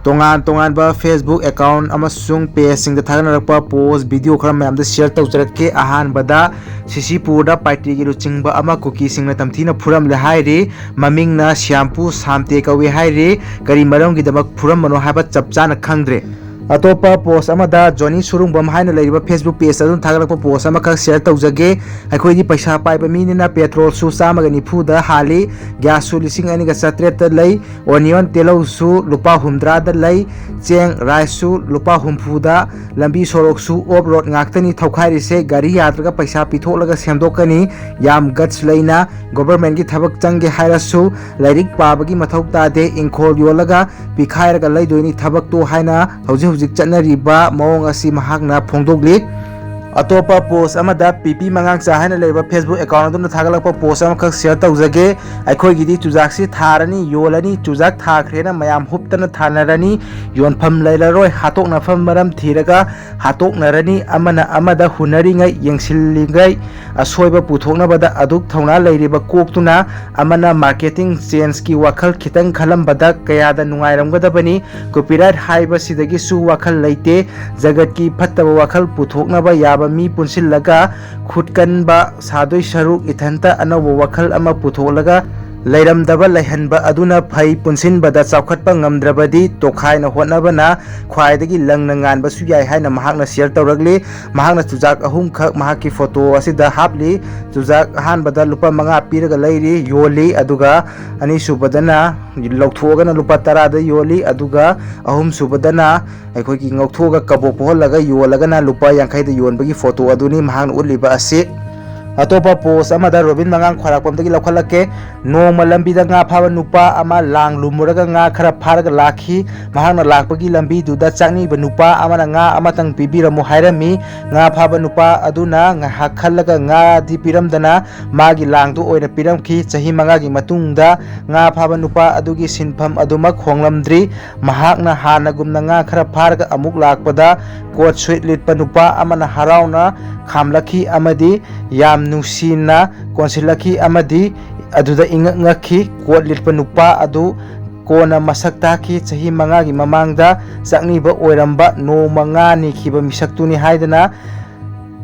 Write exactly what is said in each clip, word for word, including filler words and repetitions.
ꯇꯣꯉꯥꯟ ꯇꯣꯉꯥꯟꯕ Facebook account ꯑꯃꯁꯨꯡ pageꯁꯤꯡꯗ ꯊꯥꯒꯠꯅꯔꯛꯄ post video ꯈꯔ ꯃꯌꯥꯝꯗ share ꯇꯧꯖꯔꯛꯀꯦ꯫ ꯑꯍꯥꯟꯕꯗ ꯁꯤꯁꯤꯄꯨꯔꯗ ꯄꯥꯏꯇ꯭ꯔꯤꯒꯤ ꯂꯨꯆꯤꯡꯕ ꯑꯃ ꯀꯨꯀꯤꯁꯤꯡꯅ ꯇꯝꯊꯤꯅ ꯐꯨꯔꯝꯂꯦ ꯍꯥꯏꯔꯤ꯫ ꯃꯃꯤꯡꯅ ꯁ꯭ꯌꯥꯝꯄꯨ ꯁꯥꯝꯇꯦ ꯀꯧꯏ ꯍꯥꯏꯔꯤ꯫ ꯀꯔꯤ ꯃꯔꯝꯒꯤꯗꯃꯛ ꯐꯨꯔꯝꯕꯅꯣ ꯍꯥꯏꯕ ꯆꯞ ꯆꯥꯅ ꯈꯪꯗ꯭ꯔꯦ꯫ ꯑꯇꯣꯞꯄ post ꯑꯃꯗ ꯖꯣꯅꯤ ꯁꯨꯔꯨꯡꯕꯝ ꯍꯥꯏꯅ ꯂꯩꯔꯤꯕ Facebook page ꯑꯗꯨꯅ ꯊꯥꯒꯠꯂꯛꯄ post ꯑꯃꯈꯛ share ꯇꯧꯖꯒꯦ꯫ ꯑꯩꯈꯣꯏꯗꯤ ꯄꯩꯁꯥ ꯄꯥꯏꯕ ꯃꯤꯅꯤꯅ petrolꯁꯨ ꯆꯥꯝꯃꯒ ꯅꯤꯐꯨꯗ ꯍꯥꯜꯂꯤ, gasꯁꯨ ꯂꯤꯁꯤꯡ ꯑꯅꯤꯒ ꯆꯥꯇ꯭ꯔꯦꯠꯇ ꯂꯩ, onion ꯇꯤꯜꯍꯧꯁꯨ ꯂꯨꯄꯥ ꯍꯨꯝꯗ꯭ꯔꯥꯗ ꯂꯩ, ꯆꯦꯡ riceꯁꯨ ꯂꯨꯄꯥ ꯍꯨꯝꯐꯨꯗ, ꯂꯝꯕꯤ ꯁꯣꯔꯣꯛꯁꯨ off road ꯉꯥꯛꯇꯅꯤ ꯊꯧꯈꯥꯏꯔꯤꯁꯦ꯫ ꯒꯥꯔꯤ ꯌꯥꯗ꯭ꯔꯒ ꯄꯩꯁꯥ ꯄꯤꯊꯣꯛꯂꯒ ꯁꯦꯝꯗꯣꯛꯀꯅꯤ꯫ ꯌꯥꯝ guts ꯂꯩꯅ governmentꯀꯤ ꯊꯕꯛ ꯆꯪꯒꯦ ꯍꯥꯏꯔꯁꯨ ꯂꯥꯏꯔꯤꯛ ꯄꯥꯕꯒꯤ ꯃꯊꯧ ꯇꯥꯗꯦ꯫ ꯏꯪꯈꯣꯜ ꯌꯣꯜꯂꯒ ꯄꯤꯈꯥꯏꯔꯒ ꯂꯩꯗꯣꯏꯅꯤ ꯊꯕꯛꯇꯣ ꯍꯥꯏꯅ ꯍꯧꯖꯤꯛ ꯍꯧꯖꯤꯛ ꯆꯠꯅꯔꯤꯕ ꯃꯑꯣꯡ ꯑꯁꯤ ꯃꯍꯥꯛꯅ ꯐꯣꯡꯗꯣꯛꯂꯤ꯫ ꯑꯇꯣꯞꯄ post ꯑꯃꯗ ꯄꯤ ꯄꯤ ꯃꯉꯥꯡꯆꯥ ꯍꯥꯏꯅ ꯂꯩꯔꯤꯕ Facebook account ꯑꯗꯨꯅ ꯊꯥꯒꯠꯂꯛꯄ post ꯑꯃꯈꯛ share ꯇꯧꯖꯒꯦ꯫ ꯑꯩꯈꯣꯏꯒꯤꯗꯤ ꯆꯨꯖꯥꯛꯁꯤ ꯊꯥꯔꯅꯤ, ꯌꯣꯜꯂꯅꯤ, ꯆꯨꯖꯥꯛ ꯊꯥꯈ꯭ꯔꯦꯅ ꯃꯌꯥꯝ ꯍꯨꯞꯇꯅ ꯊꯥꯅꯔꯅꯤ꯫ ꯌꯣꯟꯐꯝ ꯂꯩꯔꯔꯣꯏ, ꯍꯥꯠꯇꯣꯛꯅꯐꯝ ꯃꯔꯝ ꯊꯤꯔꯒ ꯍꯥꯠꯇꯣꯛꯅꯔꯅꯤ꯫ ꯑꯃꯅ ꯑꯃꯗ ꯍꯨꯟꯅꯔꯤꯉꯩ, ꯌꯦꯡꯁꯤꯜꯂꯤꯉꯩ, ꯑꯁꯣꯏꯕ ꯄꯨꯊꯣꯛꯅꯕꯗ ꯑꯗꯨꯛ ꯊꯧꯅꯥ ꯂꯩꯔꯤꯕ ꯀꯣꯛꯇꯨꯅ ꯑꯃꯅ marketing senseꯀꯤ ꯋꯥꯈꯜ ꯈꯤꯇꯪ ꯈꯜꯂꯝꯕꯗ ꯀꯌꯥꯗ ꯅꯨꯡꯉꯥꯏꯔꯝꯒꯗꯕꯅꯤ꯫ Copyright ꯍꯥꯏꯕꯁꯤꯗꯒꯤꯁꯨ ꯋꯥꯈꯜ ꯂꯩꯇꯦ꯫ ꯖꯒꯠꯀꯤ ꯐꯠꯇꯕ ꯋꯥꯈꯜ ꯄꯨꯊꯣꯛꯅꯕ ꯌꯥꯕ ꯃꯤ ꯄꯨꯟꯁꯤꯜꯂꯒ ꯈꯨꯠ ꯀꯟꯕ ꯁꯥꯗꯣꯏ ꯁꯔꯨꯛ ꯏꯊꯟꯇ ꯑꯅꯧꯕ ꯋꯥꯈꯜ ꯑꯃ ꯄꯨꯊꯣꯛꯂꯒ ꯂꯩꯔꯝꯗꯕ ꯂꯩꯍꯟꯕ ꯑꯗꯨꯅ ꯐꯩ꯫ ꯄꯨꯟꯁꯤꯟꯕꯗ ꯆꯥꯎꯈꯠꯄ ꯉꯝꯗ꯭ꯔꯕꯗꯤ ꯇꯣꯈꯥꯏꯅ ꯍꯣꯠꯅꯕꯅ ꯈ꯭ꯋꯥꯏꯗꯒꯤ ꯂꯪꯅ ꯉꯥꯟꯕꯁꯨ ꯌꯥꯏ ꯍꯥꯏꯅ ꯃꯍꯥꯛꯅ share ꯇꯧꯔꯛꯂꯤ꯫ ꯃꯍꯥꯛꯅ ꯆꯨꯖꯥꯛ ꯑꯍꯨꯝꯈꯛ ꯃꯍꯥꯛꯀꯤ photo ꯑꯁꯤꯗ ꯍꯥꯞꯂꯤ꯫ ꯆꯨꯖꯥꯛ ꯑꯍꯥꯟꯕꯗ ꯂꯨꯄꯥ ꯃꯉꯥ ꯄꯤꯔꯒ ꯂꯩꯔꯤ, ꯌꯣꯜꯂꯤ, ꯑꯗꯨꯒ ꯑꯅꯤꯁꯨꯕꯗꯅ ꯂꯧꯊꯣꯛꯑꯒꯅ ꯂꯨꯄꯥ ꯇꯔꯥꯗ ꯌꯣꯜꯂꯤ, ꯑꯗꯨꯒ ꯑꯍꯨꯝꯁꯨꯕꯗꯅ ꯑꯩꯈꯣꯏꯒꯤ ꯉꯧꯊꯣꯛꯑꯒ ꯀꯕꯣꯛ ꯄꯣꯛꯍꯜꯂꯒ ꯌꯣꯜꯂꯒꯅ ꯂꯨꯄꯥ ꯌꯥꯡꯈꯩꯗ ꯌꯣꯟꯕꯒꯤ photo ꯑꯗꯨꯅꯤ ꯃꯍꯥꯛꯅ ꯎꯠꯂꯤꯕ ꯑꯁꯤ꯫ ꯑꯇꯣꯞꯄ post ꯑꯃꯗ ꯔꯣꯕꯤꯟ ꯃꯉꯥꯡ ꯈ꯭ꯋꯥꯏꯔꯥꯛꯄꯝꯗꯒꯤ ꯂꯧꯈꯠꯂꯛꯀꯦ꯫ ꯅꯣꯡꯃ ꯂꯝꯕꯤꯗ ꯉꯥ ꯐꯥꯕ ꯅꯨꯄꯥ ꯑꯃ ꯂꯥꯡ ꯂꯨꯝꯃꯨꯔꯒ ꯉꯥ ꯈꯔ ꯐꯥꯔꯒ ꯂꯥꯛꯈꯤ꯫ ꯃꯍꯥꯛꯅ ꯂꯥꯛꯄꯒꯤ ꯂꯝꯕꯤꯗꯨꯗ ꯆꯥꯛꯅꯤꯕ ꯅꯨꯄꯥ ꯑꯃꯅ ꯉꯥ ꯑꯃꯇꯪ ꯄꯤꯕꯤꯔꯝꯃꯨ ꯍꯥꯏꯔꯝꯃꯤ꯫ ꯉꯥ ꯐꯥꯕ ꯅꯨꯄꯥ ꯑꯗꯨꯅ ꯉꯥꯏꯍꯥꯛ ꯈꯜꯂꯒ ꯉꯥꯗꯤ ꯄꯤꯔꯝꯗꯅ ꯃꯥꯒꯤ ꯂꯥꯡꯗꯨ ꯑꯣꯏꯅ ꯄꯤꯔꯝꯈꯤ꯫ ꯆꯍꯤ ꯃꯉꯥꯒꯤ ꯃꯇꯨꯡꯗ ꯉꯥ ꯐꯥꯕ ꯅꯨꯄꯥ ꯑꯗꯨꯒꯤ ꯁꯤꯟꯐꯝ ꯑꯗꯨꯃꯛ ꯍꯣꯡꯂꯝꯗ꯭ꯔꯤ꯫ ꯃꯍꯥꯛꯅ ꯍꯥꯟꯅꯒꯨꯝꯅ ꯉꯥ ꯈꯔ ꯐꯥꯔꯒ ꯑꯃꯨꯛ ꯂꯥꯛꯄꯗ coat suit ꯂꯤꯠꯄ ꯅꯨꯄꯥ ꯑꯃꯅ ꯍꯔꯥꯎꯅ ꯈꯥꯝꯂꯛꯈꯤ ꯑꯃꯗꯤ ꯌꯥꯝ ꯅꯨꯡꯁꯤꯅ ꯀꯣꯟꯁꯤꯜꯂꯛꯈꯤ ꯑꯃꯗꯤ ꯑꯗꯨꯗ ꯏꯉꯛ ꯉꯛꯈꯤ꯫ Coat ꯂꯤꯠꯄ ꯅꯨꯄꯥ ꯑꯗꯨ ꯀꯣꯟꯅ ꯃꯁꯛ ꯇꯥꯛꯈꯤ꯫ ꯆꯍꯤ ꯃꯉꯥꯒꯤ ꯃꯃꯥꯡꯗ ꯆꯥꯛꯅꯤꯕ ꯑꯣꯏꯔꯝꯕ ꯅꯣꯡꯃ ꯉꯥ ꯅꯤꯈꯤꯕ ꯃꯤꯁꯛꯇꯨꯅꯤ ꯍꯥꯏꯗꯅ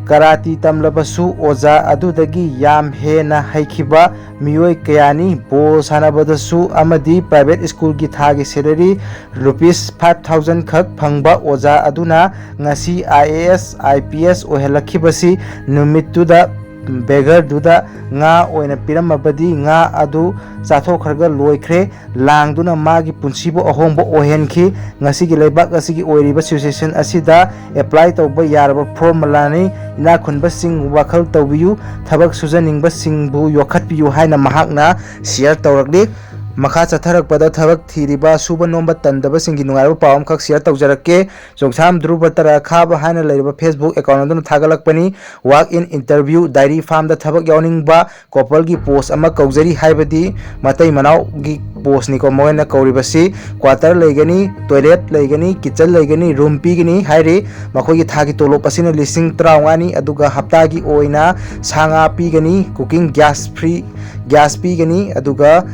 ꯀꯔꯥꯇꯤ ꯇꯝꯂꯕꯁꯨ ꯑꯣꯖꯥ ꯑꯗꯨꯗꯒꯤ ꯌꯥꯝ ꯍꯦꯟꯅ ꯍꯩꯈꯤꯕ ꯃꯤꯑꯣꯏ ꯀꯌꯥꯅꯤ꯫ ꯕꯣꯜ ꯁꯥꯟꯅꯕꯗꯁꯨ ꯑꯃꯗꯤ private schoolꯒꯤ ꯊꯥꯒꯤ salary rupees five thousand ꯈꯛ ꯐꯪꯕ ꯑꯣꯖꯥ ꯑꯗꯨꯅ ꯉꯁꯤ IAS, IPS ꯑꯣꯏꯍꯜꯂꯛꯈꯤꯕꯁꯤ ꯅꯨꯃꯤꯠꯇꯨꯗ beggarꯗꯨꯗ ꯉꯥ ꯑꯣꯏꯅ ꯄꯤꯔꯝꯃꯕꯗꯤ ꯉꯥ ꯑꯗꯨ ꯆꯥꯊꯣꯛꯈ꯭ꯔꯒ ꯂꯣꯏꯈ꯭ꯔꯦ꯫ ꯂꯥꯡꯗꯨꯅ ꯃꯥꯒꯤ ꯄꯨꯟꯁꯤꯕꯨ ꯑꯍꯣꯡꯕ ꯑꯣꯏꯍꯟꯈꯤ꯫ ꯉꯁꯤꯒꯤ ꯂꯩꯕꯥꯛ ꯑꯁꯤꯒꯤ ꯑꯣꯏꯔꯤꯕ situation ꯑꯁꯤꯗ apply ꯇꯧꯕ ꯌꯥꯔꯕ formulaꯅꯤ꯫ ꯏꯅꯥꯛ ꯈꯨꯟꯕꯁꯤꯡ ꯋꯥꯈꯜ ꯇꯧꯕꯤꯌꯨ, ꯊꯕꯛ ꯁꯨꯖꯅꯤꯡꯕꯁꯤꯡꯕꯨ ꯌꯣꯛꯈꯠꯄꯤꯌꯨ ꯍꯥꯏꯅ ꯃꯍꯥꯛꯅ share ꯇꯧꯔꯛꯂꯤ꯫ ꯃꯈꯥ ꯆꯠꯊꯔꯛꯄꯗ ꯊꯕꯛ ꯊꯤꯔꯤꯕ ꯁꯨꯕ ꯅꯣꯝꯕ ꯇꯟꯗꯕꯁꯤꯡꯒꯤ ꯅꯨꯡꯉꯥꯏꯕ ꯄꯥꯎ ꯑꯃꯈꯛ share ꯇꯧꯖꯔꯛꯀꯦ꯫ ꯆꯣꯡꯁꯥꯝ ꯙ꯭ꯔꯨꯕ ꯇꯔꯥ ꯈꯥꯕ ꯍꯥꯏꯅ ꯂꯩꯔꯤꯕ Facebook account ꯑꯗꯨꯅ ꯊꯥꯒꯠꯂꯛꯄꯅꯤ꯫ Walk in interview, dairy farmꯗ ꯊꯕꯛ ꯌꯥꯎꯅꯤꯡꯕ coupleꯒꯤ post ꯑꯃ ꯀꯧꯖꯔꯤ ꯍꯥꯏꯕꯗꯤ ꯃꯇꯩ ꯃꯅꯥꯎꯒꯤ postꯅꯤꯀꯣ ꯃꯣꯏꯅ ꯀꯧꯔꯤꯕꯁꯤ꯫ Quarter ꯂꯩꯒꯅꯤ, toilet ꯂꯩꯒꯅꯤ, kitchen ꯂꯩꯒꯅꯤ, room ꯄꯤꯒꯅꯤ ꯍꯥꯏꯔꯤ꯫ ꯃꯈꯣꯏꯒꯤ ꯊꯥꯒꯤ ꯇꯣꯂꯣꯞ ꯑꯁꯤꯅ ꯂꯤꯁꯤꯡ ꯇꯔꯥꯃꯉꯥꯅꯤ, ꯑꯗꯨꯒ ꯍꯞꯇꯥꯒꯤ ꯑꯣꯏꯅ ꯁꯥ ꯉꯥ ꯄꯤꯒꯅꯤ, cooking gas free, gas ꯄꯤꯒꯅꯤ, ꯑꯗꯨꯒ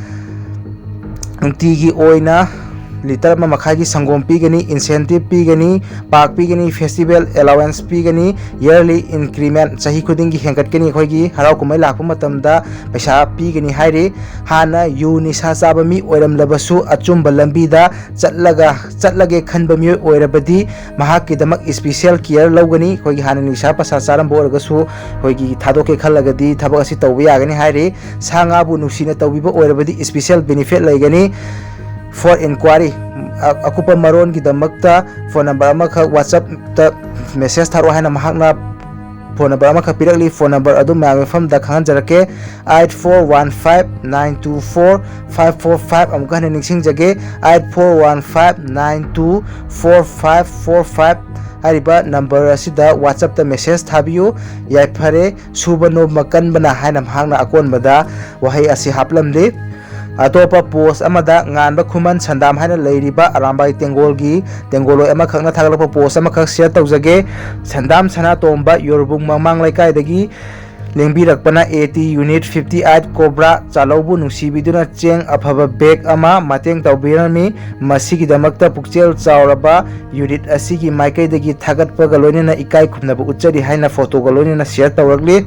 ꯅꯨꯡꯇꯤꯒꯤ ꯑꯣꯏꯅ litre ꯑꯃ ꯃꯈꯥꯏꯒꯤ ꯁꯪꯒꯣꯝ ꯄꯤꯒꯅꯤ, incentive ꯄꯤꯒꯅꯤ, ꯄꯥꯛ ꯄꯤꯒꯅꯤ, festival allowance ꯄꯤꯒꯅꯤ, yearly increment ꯆꯍꯤ ꯈꯨꯗꯤꯡꯒꯤ ꯍꯦꯟꯒꯠꯀꯅꯤ꯫ ꯑꯩꯈꯣꯏꯒꯤ ꯍꯔꯥꯎ ꯀꯨꯝꯍꯩ ꯂꯥꯛꯄ ꯃꯇꯝꯗ ꯄꯩꯁꯥ ꯄꯤꯒꯅꯤ ꯍꯥꯏꯔꯤ꯫ ꯍꯥꯟꯅ ꯌꯨ ꯅꯤꯁꯥ ꯆꯥꯕ ꯃꯤ ꯑꯣꯏꯔꯝꯂꯕꯁꯨ ꯑꯆꯨꯝꯕ ꯂꯝꯕꯤꯗ ꯆꯠꯂꯒ, ꯆꯠꯂꯒꯦ ꯈꯟꯕ ꯃꯤꯑꯣꯏ ꯑꯣꯏꯔꯕꯗꯤ ꯃꯍꯥꯛꯀꯤꯗꯃꯛ special care ꯂꯧꯒꯅꯤ꯫ ꯑꯩꯈꯣꯏꯒꯤ ꯍꯥꯟꯅ ꯅꯤꯁꯥ ꯄꯁꯥ ꯆꯥꯔꯝꯕ ꯑꯣꯏꯔꯒꯁꯨ ꯑꯩꯈꯣꯏꯒꯤ ꯊꯥꯗꯣꯛꯀꯦ ꯈꯜꯂꯒꯗꯤ ꯊꯕꯛ ꯑꯁꯤ ꯇꯧꯕ ꯌꯥꯒꯅꯤ ꯍꯥꯏꯔꯤ꯫ ꯁꯥ ꯉꯥꯕꯨ ꯅꯨꯡꯁꯤꯅ ꯇꯧꯕꯤꯕ ꯑꯣꯏꯔꯕꯗꯤ special benefit ꯂꯩꯒꯅꯤ꯫ For inquiry, ꯑ-, ꯑꯀꯨꯞꯄ ꯃꯔꯣꯟꯒꯤꯗꯃꯛꯇ phone number ꯑꯃꯈꯛ WhatsAppꯇ message ꯊꯥꯔꯛꯑꯣ ꯍꯥꯏꯅ ꯃꯍꯥꯛꯅ phone number ꯑꯃꯈꯛ ꯄꯤꯔꯛꯂꯤ꯫ Phone number ꯑꯗꯨ ꯃꯌꯥꯝꯒꯤ ꯃꯐꯝꯗ ꯈꯪꯍꯟꯖꯔꯛꯀꯦ, eight four one five nine two four five four five꯫ ꯑꯃꯨꯛꯀ ꯍꯟꯅ ꯅꯤꯡꯁꯤꯡꯖꯒꯦ, eight four one five nine two four five four five꯫ ꯍꯥꯏꯔꯤꯕ number ꯑꯁꯤꯗ WhatsAppꯇ message ꯊꯥꯕꯤꯌꯨ꯫ ꯌꯥꯏꯐꯔꯦ ꯁꯨꯕ ꯅꯣꯝꯕ ꯀꯟꯕꯅ ꯍꯥꯏꯅ ꯃꯍꯥꯛꯅ ꯑꯀꯣꯟꯕꯗ ꯋꯥꯍꯩ ꯑꯁꯤ ꯍꯥꯞꯂꯝꯂꯤ꯫ ꯑꯇꯣꯞꯄ post ꯑꯃꯗ ꯉꯥꯟꯕ ꯈꯨꯃꯟ ꯁꯟꯗꯥꯝ ꯍꯥꯏꯅ ꯂꯩꯔꯤꯕ ꯑꯔꯥꯝꯕꯥꯏ ꯇꯦꯡꯒꯣꯜꯒꯤ ꯇꯦꯡꯒꯣꯜꯂꯣꯏ ꯑꯃꯈꯛꯅ ꯊꯥꯒꯠꯂꯛꯄ post ꯑꯃꯈꯛ share ꯇꯧꯖꯒꯦ꯫ ꯁꯟꯗꯥꯝ ꯁꯅꯥꯇꯣꯝꯕ, ꯌꯣꯔꯕꯨꯡ ꯃꯃꯥꯡ ꯂꯩꯀꯥꯏꯗꯒꯤ ꯂꯦꯡꯕꯤꯔꯛꯄꯅ A T Unit fifty eight Cobra ꯆꯥꯂꯧꯕꯨ ꯅꯨꯡꯁꯤꯕꯤꯗꯨꯅ ꯆꯦꯡ ꯑꯐꯕ bag ꯑꯃ ꯃꯇꯦꯡ ꯇꯧꯕꯤꯔꯝꯃꯤ꯫ ꯃꯁꯤꯒꯤꯗꯃꯛꯇ ꯄꯨꯛꯆꯦꯜ ꯆꯥꯎꯔꯕ unit ꯑꯁꯤꯒꯤ ꯃꯥꯏꯀꯩꯗꯒꯤ ꯊꯥꯒꯠꯄꯒ ꯂꯣꯏꯅꯅ ꯏꯀꯥꯏ ꯈꯨꯝꯅꯕ ꯎꯠꯆꯔꯤ ꯍꯥꯏꯅ photoꯒ ꯂꯣꯏꯅꯅ share ꯇꯧꯔꯛꯂꯤ꯫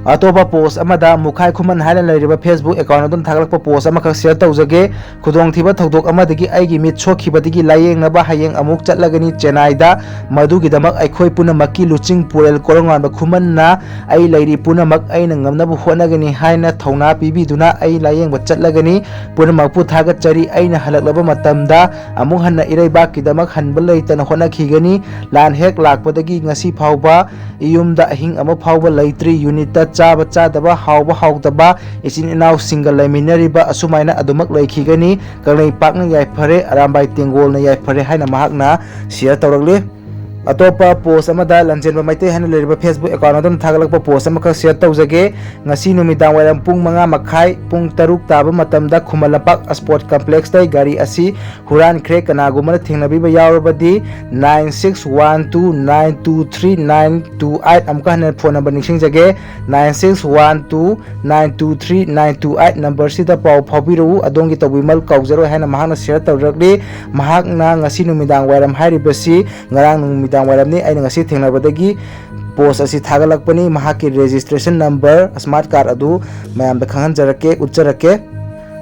ꯑꯇꯣꯞꯄ post ꯑꯃꯗ ꯃꯨꯈꯥꯏ ꯈꯨꯃꯟ ꯍꯥꯏꯅ ꯂꯩꯔꯤꯕ Facebook account ꯑꯗꯨꯅ ꯊꯥꯒꯠꯂꯛꯄ post ꯑꯃꯈꯛ share ꯇꯧꯖꯒꯦ꯫ ꯈꯨꯗꯣꯡꯊꯤꯕ ꯊꯧꯗꯣꯛ ꯑꯃꯗꯒꯤ ꯑꯩꯒꯤ ꯃꯤꯠ ꯁꯣꯛꯈꯤꯕꯗꯒꯤ ꯂꯥꯌꯦꯡꯅꯕ ꯍꯌꯦꯡ ꯑꯃꯨꯛ ꯆꯠꯂꯒꯅꯤ ꯆꯦꯟꯅꯥꯏꯗ꯫ ꯃꯗꯨꯒꯤꯗꯃꯛ ꯑꯩꯈꯣꯏ ꯄꯨꯝꯅꯃꯛꯀꯤ ꯂꯨꯆꯤꯡ ꯄꯨꯔꯦꯜ ꯀꯣꯔꯧꯉꯥꯟꯕ ꯈꯨꯃꯟꯅ ꯑꯩ ꯂꯩꯔꯤ ꯄꯨꯝꯅꯃꯛ ꯑꯩꯅ ꯉꯝꯅꯕ ꯍꯣꯠꯅꯒꯅꯤ ꯍꯥꯏꯅ ꯊꯧꯅꯥ ꯄꯤꯕꯤꯗꯨꯅ ꯑꯩ ꯂꯥꯌꯦꯡꯕ ꯆꯠꯂꯒꯅꯤ꯫ ꯄꯨꯝꯅꯃꯛꯄꯨ ꯊꯥꯒꯠꯆꯔꯤ꯫ ꯑꯩꯅ ꯍꯜꯂꯛꯂꯕ ꯃꯇꯝꯗ ꯑꯃꯨꯛ ꯍꯟꯅ ꯏꯔꯩꯕꯥꯛꯀꯤꯗꯃꯛ ꯍꯟꯕ ꯂꯩꯇꯅ ꯍꯣꯠꯅꯈꯤꯒꯅꯤ꯫ ꯂꯥꯟ ꯍꯦꯛ ꯂꯥꯛꯄꯗꯒꯤ ꯉꯁꯤ ꯐꯥꯎꯕ ꯌꯨꯝꯗ ꯑꯍꯤꯡ ꯑꯃ ꯐꯥꯎꯕ ꯂꯩꯇ꯭ꯔꯤ꯫ Unitꯇ ꯆꯥꯕ ꯆꯥꯗꯕ, ꯍꯥꯎꯕ ꯍꯥꯎꯇꯕ, ꯏꯆꯤꯟ ꯏꯅꯥꯎꯁꯤꯡꯒ ꯂꯩꯃꯤꯟꯅꯔꯤꯕ ꯑꯁꯨꯃꯥꯏꯅ ꯑꯗꯨꯃꯛ ꯂꯩꯈꯤꯒꯅꯤ꯫ ꯀꯪꯂꯩꯄꯥꯛꯅ ꯌꯥꯏꯐꯔꯦ, ꯑꯔꯥꯝꯕꯥꯏ ꯇꯦꯡꯒꯣꯜꯅ ꯌꯥꯏꯐꯔꯦ ꯍꯥꯏꯅ ꯃꯍꯥꯛꯅ share ꯇꯧꯔꯛꯂꯤ꯫ ꯑꯇꯣꯞꯄ post ꯑꯃꯗ ꯂꯟꯖꯦꯟꯕ ꯃꯩꯇꯩ ꯍꯥꯏꯅ ꯂꯩꯔꯤꯕ Facebook account ꯑꯗꯨꯅ ꯊꯥꯒꯠꯂꯛꯄ post ꯑꯃꯈꯛ share ꯇꯧꯖꯒꯦ꯫ ꯉꯁꯤ ꯅꯨꯃꯤꯗꯥꯡ ꯋꯥꯏꯔꯝ ꯄꯨꯡ ꯃꯉꯥ ꯃꯈꯥꯏ, ꯄꯨꯡ ꯇꯔꯨꯛ ꯇꯥꯕ ꯃꯇꯝꯗ ꯈꯨꯃꯟ ꯂꯝꯄꯥꯛ Sport Complexꯇ ꯒꯥꯔꯤ ꯑꯁꯤ ꯍꯨꯔꯥꯟꯈ꯭ꯔꯦ꯫ ꯀꯅꯥꯒꯨꯝꯕꯅ ꯊꯦꯡꯅꯕꯤꯕ ꯌꯥꯎꯔꯕꯗꯤ nine six one two nine two three nine two eight, ꯑꯃꯨꯛꯀ ꯍꯟꯅ phone number ꯅꯤꯡꯁꯤꯡꯖꯒꯦ, nine six one two nine two three nine two eight numberꯁꯤꯗ ꯄꯥꯎ ꯐꯥꯎꯕꯤꯔꯛꯎ꯫ ꯑꯗꯣꯝꯒꯤ ꯇꯧꯕꯤꯃꯜ ꯀꯥꯎꯖꯔꯣꯏ ꯍꯥꯏꯅ ꯃꯍꯥꯛꯅ share ꯇꯧꯖꯔꯛꯂꯤ꯫ ꯃꯍꯥꯛꯅ ꯉꯁꯤ ꯅꯨꯃꯤꯗꯥꯡ ꯋꯥꯏꯔꯝ ꯍꯥꯏꯔꯤꯕꯁꯤ ꯉꯔꯥꯡ ꯅꯨꯃꯤꯗꯥꯡ ꯋꯥꯏꯔꯝꯅꯤ꯫ ꯑꯩꯅ ꯉꯁꯤ ꯊꯦꯡꯅꯕꯗꯒꯤ post ꯑꯁꯤ ꯊꯥꯒꯠꯂꯛꯄꯅꯤ꯫ ꯃꯍꯥꯛꯀꯤ registration number, smart card ꯑꯗꯨ ꯃꯌꯥꯝꯗ ꯈꯪꯍꯟꯖꯔꯛꯀꯦ, ꯎꯠꯆꯔꯛꯀꯦ꯫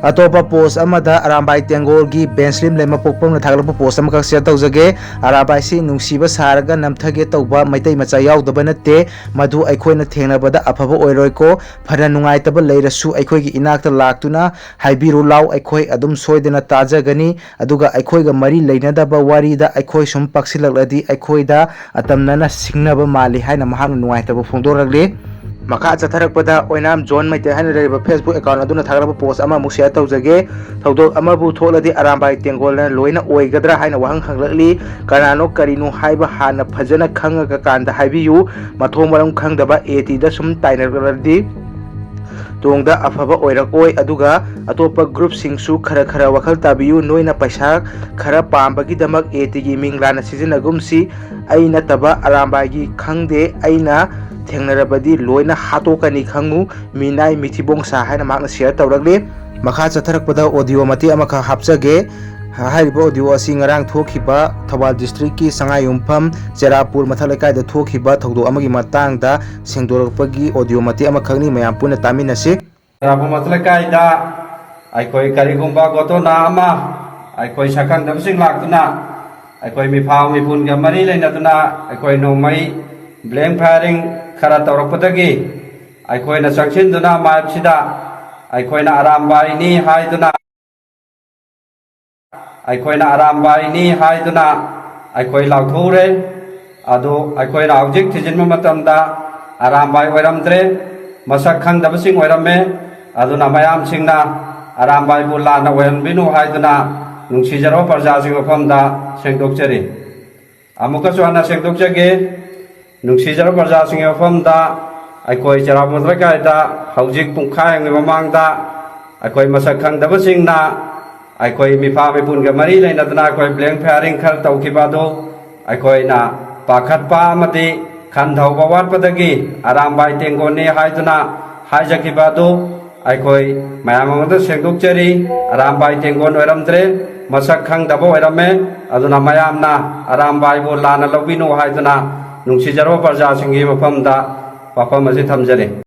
ꯑꯇꯣꯞꯄ post ꯑꯃꯗ ꯑꯔꯥꯝꯕꯥꯏ ꯇꯦꯡꯒꯣꯜꯒꯤ ꯕꯦꯟꯁꯂꯤꯝ ꯂꯩꯃꯄꯣꯛꯄꯝꯅ ꯊꯥꯒꯠꯂꯛꯄ post ꯑꯃꯈꯛ share ꯇꯧꯖꯒꯦ꯫ ꯑꯔꯥꯝꯕꯥꯏꯁꯤ ꯅꯨꯡꯁꯤꯕ ꯁꯥꯔꯒ ꯅꯝꯊꯒꯦ ꯇꯧꯕ ꯃꯩꯇꯩ ꯃꯆꯥ ꯌꯥꯎꯗꯕ ꯅꯠꯇꯦ꯫ ꯃꯗꯨ ꯑꯩꯈꯣꯏꯅ ꯊꯦꯡꯅꯕꯗ ꯑꯐꯕ ꯑꯣꯏꯔꯣꯏꯀꯣ꯫ ꯐꯅ ꯅꯨꯡꯉꯥꯏꯇꯕ ꯂꯩꯔꯁꯨ ꯑꯩꯈꯣꯏꯒꯤ ꯏꯅꯥꯛꯇ ꯂꯥꯛꯇꯨꯅ ꯍꯥꯏꯕꯤꯔꯨ ꯂꯥꯎ, ꯑꯩꯈꯣꯏ ꯑꯗꯨꯝ ꯁꯣꯏꯗꯅ ꯇꯥꯖꯒꯅꯤ꯫ ꯑꯗꯨꯒ ꯑꯩꯈꯣꯏꯒ ꯃꯔꯤ ꯂꯩꯅꯗꯕ ꯋꯥꯔꯤꯗ ꯑꯩꯈꯣꯏ ꯁꯨꯝ ꯄꯛꯁꯤꯜꯂꯛꯂꯗꯤ ꯑꯩꯈꯣꯏꯗ ꯑꯇꯝꯅꯅ ꯁꯤꯡꯅꯕ ꯃꯥꯜꯂꯤ ꯍꯥꯏꯅ ꯃꯍꯥꯛꯅ ꯅꯨꯡꯉꯥꯏꯇꯕ ꯐꯣꯡꯗꯣꯔꯛꯂꯤ꯫ ꯃꯈꯥ ꯆꯠꯊꯔꯛꯄꯗ ꯑꯣꯏꯅꯥꯝ ꯖꯣꯟ ꯃꯩꯇꯩ ꯍꯥꯏꯅ ꯂꯩꯔꯤꯕ Facebook account ꯑꯗꯨꯅ ꯊꯥꯒꯠꯂꯛꯄ post ꯑꯃ ꯑꯃꯨꯛ share ꯇꯧꯖꯒꯦ꯫ ꯊꯧꯗꯣꯛ ꯑꯃꯕꯨ ꯊꯣꯛꯂꯗꯤ ꯑꯔꯥꯝꯕꯥꯏ ꯇꯦꯡꯒꯣꯜꯅ ꯂꯣꯏꯅ ꯑꯣꯏꯒꯗ꯭ꯔꯥ ꯍꯥꯏꯅ ꯋꯥꯍꯪ ꯍꯪꯂꯛꯂꯤ꯫ ꯀꯅꯥꯅꯣ ꯀꯔꯤꯅꯣ ꯍꯥꯏꯕ ꯍꯥꯟꯅ ꯐꯖꯅ ꯈꯪꯉꯒ ꯀꯥꯟꯗ ꯍꯥꯏꯕꯤꯌꯨ꯫ ꯃꯊꯣꯡ ꯃꯔꯝ ꯈꯪꯗꯕ ꯑꯦ ꯇꯤꯗ ꯁꯨꯝ ꯇꯥꯏꯅꯔꯗꯤ ꯇꯨꯡꯗ ꯑꯐꯕ ꯑꯣꯏꯔꯛꯑꯣꯏ꯫ ꯑꯗꯨꯒ ꯑꯇꯣꯞꯄ groupꯁꯤꯡꯁꯨ ꯈꯔ ꯈꯔ ꯋꯥꯈꯜ ꯇꯥꯕꯤꯌꯨ꯫ ꯅꯣꯏꯅ ꯄꯩꯁꯥ ꯈꯔ ꯄꯥꯝꯕꯒꯤꯗꯃꯛ ꯑꯦ ꯇꯤꯒꯤ ꯃꯤꯡ ꯂꯥꯟꯅ ꯁꯤꯖꯤꯟꯅꯒꯨꯝꯁꯤ꯫ ꯑꯩ ꯅꯠꯇꯕ ꯑꯔꯥꯝꯕꯥꯏꯒꯤ ꯈꯪꯗꯦ꯫ ꯑꯩꯅ ꯊꯦꯡꯅꯔꯕꯗꯤ ꯂꯣꯏꯅ ꯍꯥꯠꯇꯣꯛꯀꯅꯤ ꯈꯪꯉꯨ, ꯃꯤꯅꯥꯏ ꯃꯤꯊꯤꯕꯣꯡ ꯁꯥ ꯍꯥꯏꯅ ꯃꯍꯥꯛꯅ ꯁꯤꯌꯔ ꯇꯧꯔꯛꯂꯤ꯫ ꯃꯈꯥ ꯆꯠꯊꯔꯛꯄꯗ ꯑꯣꯗꯤꯑꯣ ꯃꯇꯦꯛ ꯑꯃꯈꯛ ꯍꯥꯞꯆꯒꯦ꯫ ꯍꯥꯏꯔꯤꯕ ꯑꯣꯗꯤꯑꯣ ꯑꯁꯤ ꯉꯔꯥꯡ ꯊꯣꯛꯈꯤꯕ ꯊꯧꯕꯥꯜ ꯗꯤꯁꯇ꯭ꯔꯤꯛꯀꯤ ꯁꯉꯥꯏꯌꯨꯝꯐꯝ ꯆꯦꯔꯥꯄꯨꯔ ꯃꯊꯛ ꯂꯩꯀꯥꯏꯗ ꯊꯣꯛꯈꯤꯕ ꯊꯧꯗꯣꯛ ꯑꯃꯒꯤ ꯃꯇꯥꯡꯗ ꯁꯦꯡꯗꯣꯔꯛꯄꯒꯤ ꯑꯣꯗꯤꯑꯣ ꯃꯇꯦꯛ ꯑꯃꯈꯛꯅꯤ, ꯃꯌꯥꯝ ꯄꯨꯟꯅ ꯇꯥꯃꯤꯟꯅꯁꯤ꯫ ꯆꯦꯔꯥꯄꯨꯔ ꯃꯊꯛ ꯂꯩꯀꯥꯏꯗ ꯑꯩꯈꯣꯏ ꯀꯔꯤꯒꯨꯝꯕ ꯒꯣꯇꯣꯅꯥ ꯑꯃ ꯑꯩꯈꯣꯏ ꯁꯛꯈꯪꯗꯕꯁꯤꯡ ꯂꯥꯛꯇꯨꯅ ꯑꯩꯈꯣꯏ ꯃꯤꯐꯥ ꯃꯤꯄꯨꯟꯒ ꯃꯔꯤ ꯂꯩꯅꯗꯨꯅ ꯑꯩꯈꯣꯏ ꯅꯣꯡꯃꯩ ꯕ꯭ꯂꯦꯡ ꯐꯥꯌꯔꯤꯡ ꯈꯔ ꯇꯧꯔꯛꯄꯗꯒꯤ ꯑꯩꯈꯣꯏꯅ ꯆꯪꯁꯤꯟꯗꯨꯅ ꯃꯥꯏꯞꯁꯤꯗ ꯑꯩꯈꯣꯏꯅ ꯑꯔꯥꯝꯕꯥꯏꯅꯤ ꯍꯥꯏꯗꯨꯅ ꯑꯩꯈꯣꯏꯅ ꯑꯔꯥꯝꯕꯥꯏꯅꯤ ꯍꯥꯏꯗꯨꯅ ꯑꯩꯈꯣꯏ ꯂꯥꯎꯊꯣꯛꯎꯔꯦ꯫ ꯑꯗꯨ ꯑꯩꯈꯣꯏꯅ ꯍꯧꯖꯤꯛ ꯊꯤꯖꯤꯟꯕ ꯃꯇꯝꯗ ꯑꯔꯥꯝꯕꯥꯏ ꯑꯣꯏꯔꯝꯗ꯭ꯔꯦ, ꯃꯁꯛ ꯈꯪꯗꯕꯁꯤꯡ ꯑꯣꯏꯔꯝꯃꯦ꯫ ꯑꯗꯨꯅ ꯃꯌꯥꯝꯁꯤꯡꯅ ꯑꯔꯥꯝꯕꯥꯏꯕꯨ ꯂꯥꯟꯅ ꯑꯣꯏꯍꯟꯕꯤꯅꯨ ꯍꯥꯏꯗꯨꯅ ꯅꯨꯡꯁꯤꯖꯔꯕ ꯄ꯭ꯔꯖꯥꯁꯤꯡꯒꯤ ꯃꯐꯝꯗ ꯁꯦꯡꯗꯣꯛꯆꯔꯤ꯫ ꯑꯃꯨꯛꯀꯁꯨ ꯍꯟꯅ ꯁꯦꯡꯗꯣꯛꯆꯒꯦ꯫ ꯅꯨꯡꯁꯤꯖꯔꯕ ꯄ꯭ꯔꯖꯥꯁꯤꯡꯒꯤ ꯃꯐꯝꯗ ꯑꯩꯈꯣꯏ ꯆꯦꯔꯥꯄꯨꯔ ꯂꯩꯀꯥꯏꯗ ꯍꯧꯖꯤꯛ ꯄꯨꯡꯈꯥꯏ ꯑꯃꯒꯤ ꯃꯃꯥꯡꯗ ꯑꯩꯈꯣꯏ ꯃꯁꯛ ꯈꯪꯗꯕꯁꯤꯡꯅ ꯑꯩꯈꯣꯏ ꯃꯤꯐꯥ ꯃꯤꯄꯨꯟꯒ ꯃꯔꯤ ꯂꯩꯅꯗꯨꯅ ꯑꯩꯈꯣꯏ ꯕ꯭ꯂꯦꯡ ꯐꯥꯌꯔꯤꯡ ꯈꯔ ꯇꯧꯈꯤꯕ ꯑꯗꯨ ꯑꯩꯈꯣꯏꯅ ꯄꯥꯈꯠꯄ ꯑꯃꯗꯤ ꯈꯟꯊꯍꯧꯕ ꯋꯥꯠꯄꯗꯒꯤ ꯑꯔꯥꯝꯕꯥꯏ ꯇꯦꯡꯒꯣꯟꯅꯤ ꯍꯥꯏꯗꯨꯅ ꯍꯥꯏꯖꯈꯤꯕ ꯑꯗꯨ ꯑꯩꯈꯣꯏ ꯃꯌꯥꯝ ꯑꯃꯗ ꯁꯦꯡꯗꯣꯛꯆꯔꯤ꯫ ꯑꯔꯥꯝꯕꯥꯏ ꯇꯦꯡꯒꯣꯟ ꯑꯣꯏꯔꯝꯗ꯭ꯔꯦ, ꯃꯁꯛ ꯈꯪꯗꯕ ꯑꯣꯏꯔꯝꯃꯦ꯫ ꯑꯗꯨꯅ ꯃꯌꯥꯝꯅ ꯑꯔꯥꯝꯕꯥꯏꯕꯨ ꯂꯥꯟꯅ ꯂꯧꯕꯤꯅꯨ ꯍꯥꯏꯗꯨꯅ ꯅꯨꯡꯁꯤꯖꯔꯕ ꯄ꯭ꯔꯖꯥꯁꯤꯡꯒꯤ ꯃꯐꯝꯗ ꯋꯥꯐꯝ ꯑꯁꯤ ꯊꯝꯖꯔꯤ꯫